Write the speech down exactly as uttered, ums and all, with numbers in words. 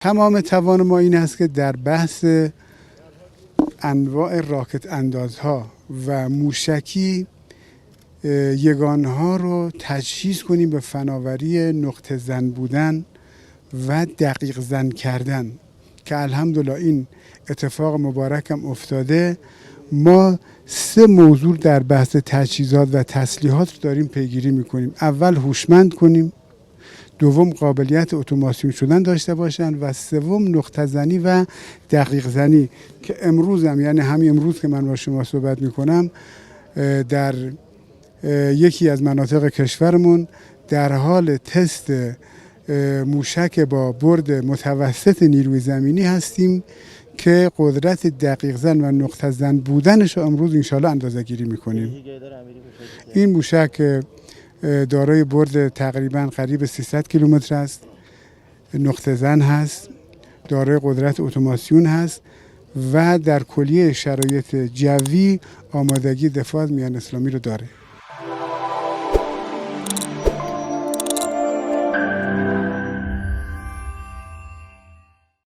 تمام توان ما این است که در بحث انواع راکت اندازها و موشکی، اه، یگانه ها رو تجهیز کنیم به فناوری نقطه زن بودن و دقیق زن کردن که الحمدلله این اتفاق مبارکم افتاده. ما سه موضوع در بحث تجهیزات و تسلیحات رو داریم پیگیری می‌کنیم. اول هوشمند کنیم، دوم قابلیت اتوماسیون شدن داشته باشن و سوم نقطه زنی و دقیق زنی که امروز هم، یعنی همین امروز که من با شما صحبت می‌کنم، اه، در، اه، یکی از مناطق کشورمون در حال تست، اه، موشک با برد متوسط نیروی زمینی هستیم که قدرت دقیق زن و نقطه زن بودنش رو امروز انشالله اندازه گیری می‌کنیم. این موشک، اه، دارای برد تقریباً قریب سیصد کیلومتر است، نقطه زن هست، دارای قدرت اتوماسیون هست و در کلیه شرایط جوی آمادگی دفاع از میان اسلامی رو داره.